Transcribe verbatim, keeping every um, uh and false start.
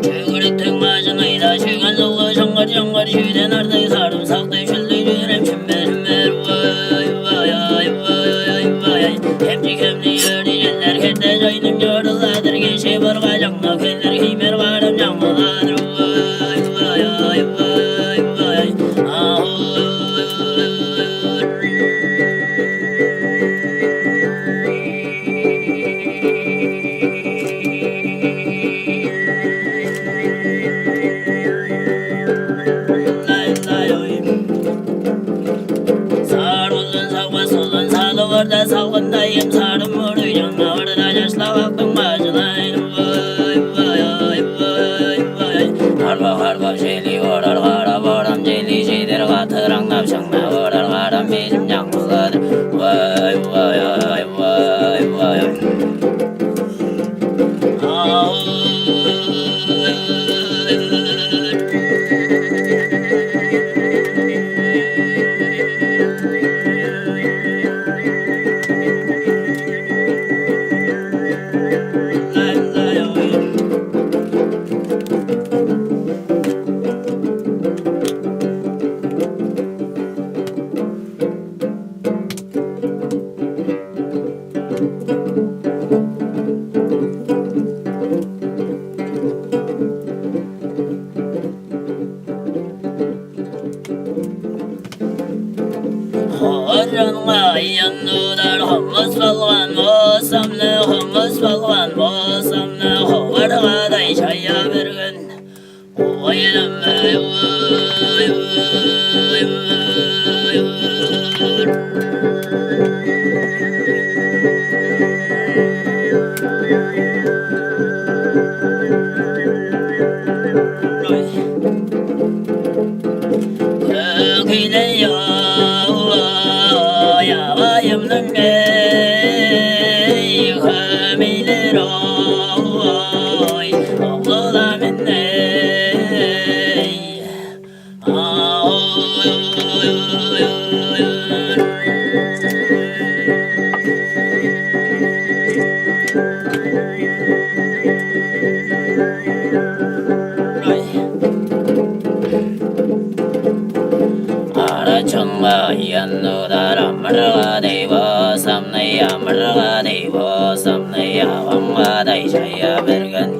Шөгіріктің мажынайда шөген зулы шыңғыр-шыңғыр шөден артық сарымсақтай шүлдей жүрем шүмбер-шүмбер, уай, уай, ай, уай, уай, уай, ай. Кемчи кемні ерді еллер кетті жайның жорыладыр кеше барға жаңа келдір кеймер барым жаңғыладыр, уай, уай, ай, уай, уай, ай. Ау. Сары ұзын сауға солын салып ырда салғындайым сары мөрі жаңа ырда жаслап ақтың бажылайын. Уай, уай, ай, уай, уай, ай. Қарбақ-қарбақ желі орар қара боран желі жедер қатыраңнап шаңнап орар қарам бежім жаңғылады. Уай, уай, ай, уай, уай, ай. Ау. Хорынға иен дудар хомыс болған болсам не, хомыс болған болсам не, ховырғадай шая берген. Ой, ой, ой, ой, ой. Көкейдей ауа, ябайымның ей, көмейлер ой, оғлыламын ей. Ара чонға иен дудар амырға дей босам не, амырға дей босам не, абамға дай шая берген.